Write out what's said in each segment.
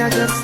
ገብሴ።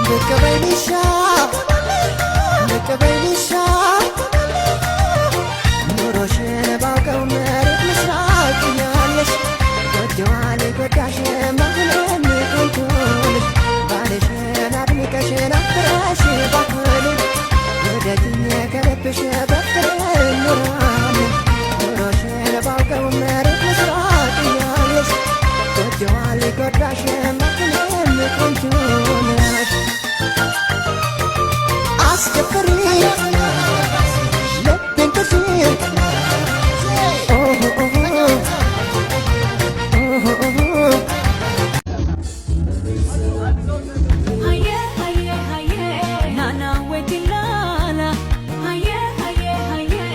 ብቅ በይ ኒሻ፣ ብቅ በይ ኒሻ፣ ኑሮሽን ባውቀው መሬት ምስራቅ እያለሽ፣ ጎጆዋን ጎዳሽ ማህሌን ቆንጆ ነሽ። ባልሽን አድንቀሽ አክብረሽ ባህሉን፣ ውደጂኝ ከልብሽ በፍቅር እንኖራለን። ኑሮሽን ባውቀው መሬት ምስራቅ እያለሽ፣ ጎጆዋን ጎዳሽ ማህሌን ቆንጆ ነሽ። አስደፍሪ ልቤን ግዢ፣ ኦሆ ኦሆ ኦሆ ኦሆ። Haye haye haye nana wetilala, haye haye haye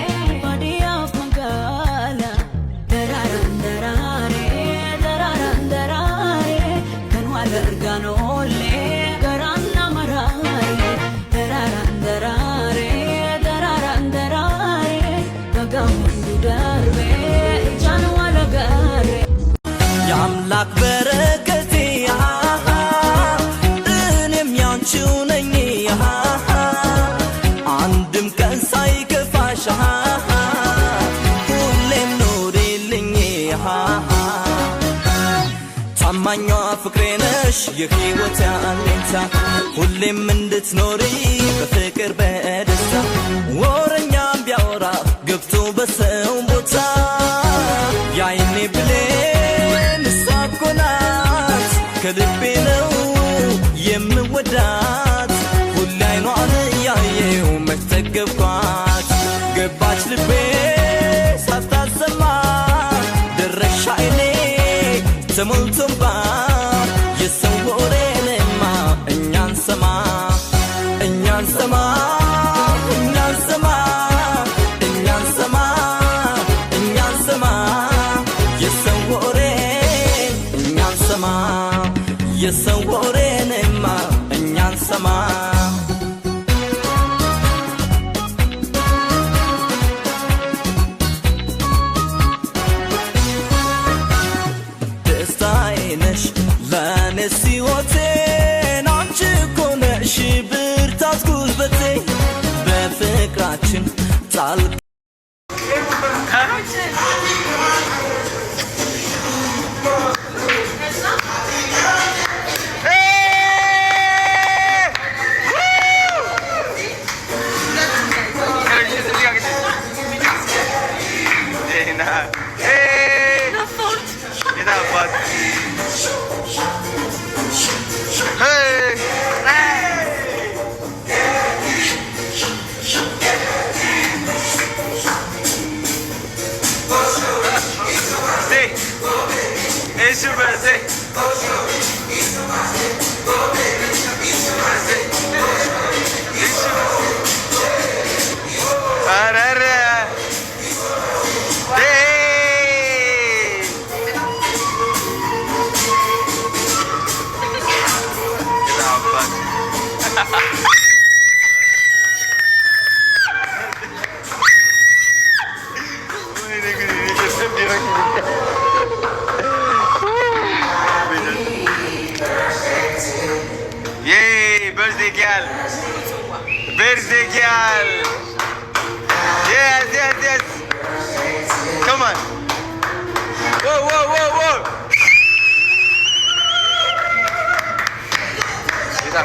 baadiyaaf magaala, daraaran daraare daraaran daraare, kan wal argaan oollee garaan nama raare, daraaran daraare daraaran daraare, baga hundu darbee ijaan wal agarre. የአምላክ በረከቴ፣ እኔም ያንቺው ነኝ፣ አንድም ቀን ሳይከፋሽ ሁሌም ኑሪልኝ። ታማኟ ፍቅሬ ነሽ፣ የሕይወት አለኝታ፣ ሁሌም እንድትኖሪ በፍቅር በደስታ። ወረኛም ቢያወራ ገብቶ በሰው ቦታ፣ የአይኔ ብሌን እሷ እኮ ናት፣ ከልቤ ነው የምወዳት። ሁሌ አይኗን እያየው መች ጠገብኳት፣ ገባች ልቤ ሳታሰማ፣ ደረሻ አይኔ ተሞልቶባ። የሰው ወሬንማ እኛን ሰማ፣ እኛን ሰማ፣ እኛን ሰማ፣ እኛን ሰማ፣ እኛን ሰማ፣ የሰው ወሬ እኛን ሰማ፣ የሰው ወሬንማ እኛን ሰማ። ደስታዬ ነሽ ለእኔስ ሕይወቴን፣ አንቺ እኮ ነሽ ብርታት ጉልበቴ፣ በፍቅራችን ጣልቃ It's your birthday. It's your. ኧረ ኧረ hey! የታባት። ወይኔ ጉዴ! እንዲህ ነው። Yay! Birthday girl! Birthday girl! Yes! Come on! Whoa, whoa, whoa, whoa! ጌታ።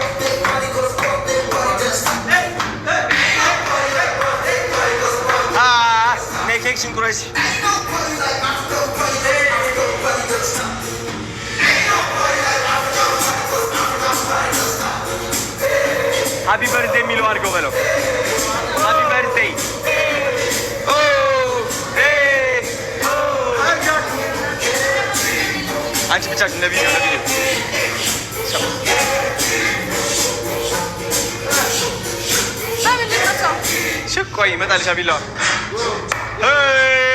Ah, ነይ ኬክሽን ቁረሺ። Happy birthday የሚለው አድርገው በለው። Happy birthday። Oh hey! አንቺ ብቻሽን ለቪዲዮ፣ ለቪዲዮ። በምን ልቅረጸው? ሽቅ ቆይ፣ ይመጣልሻል ቢላዋ። Hey!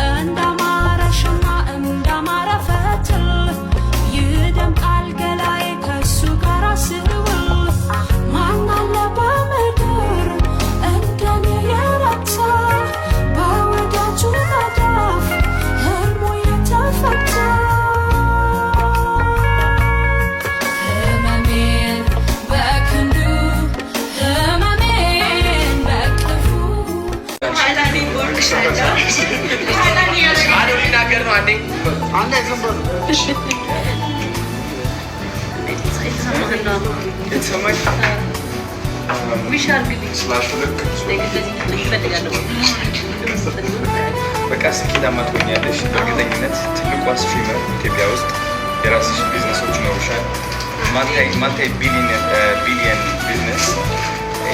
እንዳማረ ሸማ፣ እንዳማረ ፈትል ይደምቃል ገላዬ ከሱ ጋር ስውል። ማን አለ በምድር እንደኔ የረታ፣ በወዳጁ መዳፍ ህልሙ የተፈታ? ህመሜን በክንዱ፣ ህመሜን በቅፉ። አዶ ሊናገር ነው አንዴ። አንዴ ዝም በሉ። የተሰማኝ Wish አድርግልኝ። ስላሹ ልክ እንደዚህ እፈልጋለሁ። በቃ ስኬታማ ትሆኛለሽ። በእርግጠኝነት ትልቋ streamer ኢትዮጵያ ውስጥ፣ የራስሽ ቢዝነሶች ይኖሩሻል። Multi billion business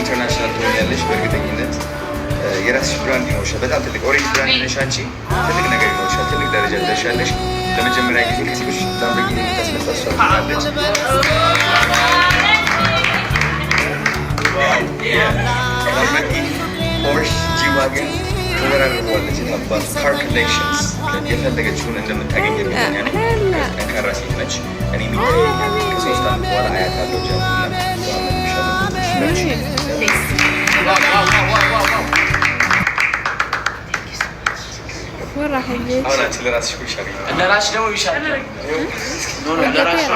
international ትሆኛለሽ። በእርግጠኝነት የራስሽ brand ይኖርሻል። በጣም ትልቅ፣ already brand ነሽ አንቺ። ትልቅ ነገር ይኖርሻል። ትልቅ ደረጃ ትደርሻለሽ። ለመጀመሪያ ጊዜ ከሴቶች ላምበርጊኒ የምታስመጣ እሷ ትሆናለች። ላምበርጊኒ፣ ፖርሽ፣ G-Wagon ተደራርበዋለች። የታባቱ car collections የፈለገችውን እንደምታገኝ እርግጠኛ ነኝ። ጠንካራ ሴት ነች። እኔ የሚታየኛል ከ3 ዓመት በኋላ አያታለሁ። ጃና አሁን አንቺ ለራስሽ wish አድርጊ። ለራስሽ ደግሞ wish አድርጊ። No, no፣ ለራስሽ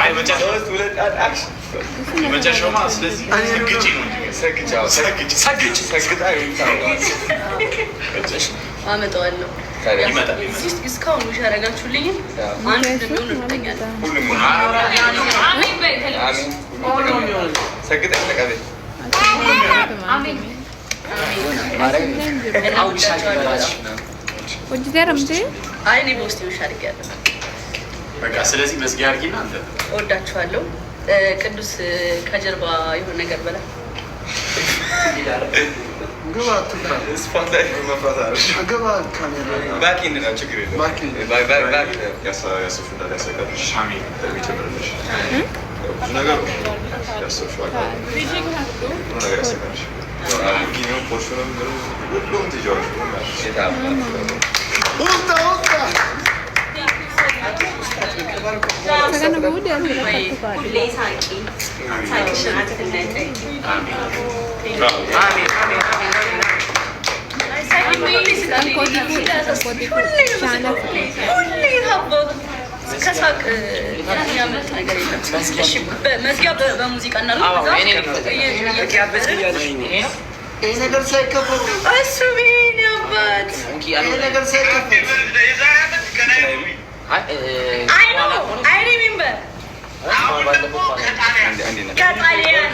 ሶስት፣ ሁለት፣ አንድ፣ action። የመጨረሻውማ ስለዚህ ሰግጪ ነው እንጂ። ሰግጭ፣ አዎ፣ ሰግጭ፣ ሰግጭ፣ ሰግጣ ይሁን። አመጣዋለሁ። ታዲያ ይመጣል። እዚህ ውስጥ እስካሁን wish ያደረጋችሁልኝም አንድ እንደሚሆን እርግጠኛ ነኝ። ሁሉም አሜን በይ ከልብሽ። አሜን። ሁሉም ሰግጠሽ ተቀበይ። አሜን። አሁን wish አድርጊ ለራስሽ። አይ፣ እኔ በውስጤ wish አድርጌያለሁ። በቃ ስለዚህ መዝጊያ አድርጊና አንተ እወዳችኋለሁ። ቅዱስ ከጀርባ የሆነ ነገር በላ። ግባ አትፍራ። Spot ላይ መፍራት አለሽ። ግባ ካሜራ። Back end ነው፣ ችግር የለውም። Back end። Back። ያሰብሽው እንዳለ ያሳካልሽ፣ የሚጨምርልሽ ብዙ ነገር ያሰብሽው አለ፣ ብዙ ነገር ያሳካልሽ። ላምቦርጊኒውን፣ ፖርሹንም፣ ሁሉም ትይዣለሽ። ምንም ያልሽ የታባቱ ውጣ ውጣ። ወይ ሁሌ ሳቂ፣ ሳቅሽን አትነጠቂ። አሜን፣ አሜን፣ አሜን፣ አሜን። ሁሌ ነው፣ ሁሌ ታባቱ ከሳቅ የሚያመልጥ ነገር የለም። እሺ፣ መዝጊያ በሙዚቃ እናድርግ። አዎ፣ ከዛ እኔ ልክፈት። እየ- ይሄ ነው። ይሄ ነገር ሳይከፈት እሱ ቢኔ አባት እንኪ ይሄ አልሆነ። ነገር ሳይከፈት አይ፣ I know, I remember. ባለፈው አንዴ አንዴ ነው። ከጣሊያን።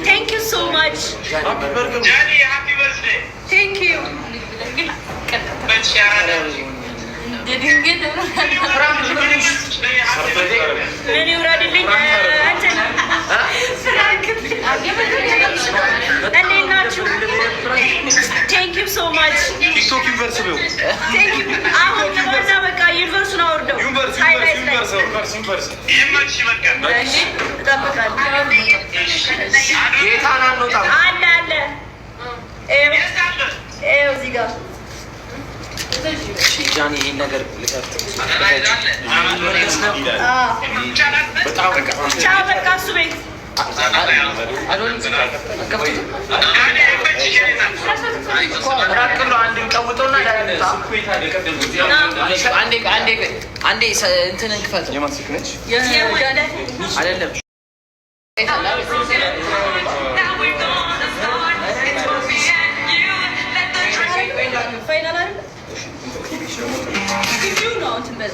Thank you so much, thank you. ድንግጥ ምን ይውረድልኝ እንትን ፍራንክ። እንዴት ናችሁ? Thank you so much. ቲክቶክ universe ነው። Thank you. አሁን ግባና በቃ universe ኡን አውርደው። Universe highlight ላይ። Universe universe universe። እሺ፣ እጠብቃለሁ። ጌታን አንወጣም። አለ አለ፣ ይኸው ይኸው እዚህ ጋር። እሺ ጃኒ፣ ይሄን ነገር ልከፍት። በጣም ቻው በቃ እሱ ቤት። አዶኒ ከፍቱት። ራቅ ብሎ አንድ ቀውጦና አንዴ አንዴ አንዴ እንትን እንክፈተው። የማን ስልክ ነች? የጃኒ። አይደለም። Final አይደል? ጊዜው ነው እንትን በል።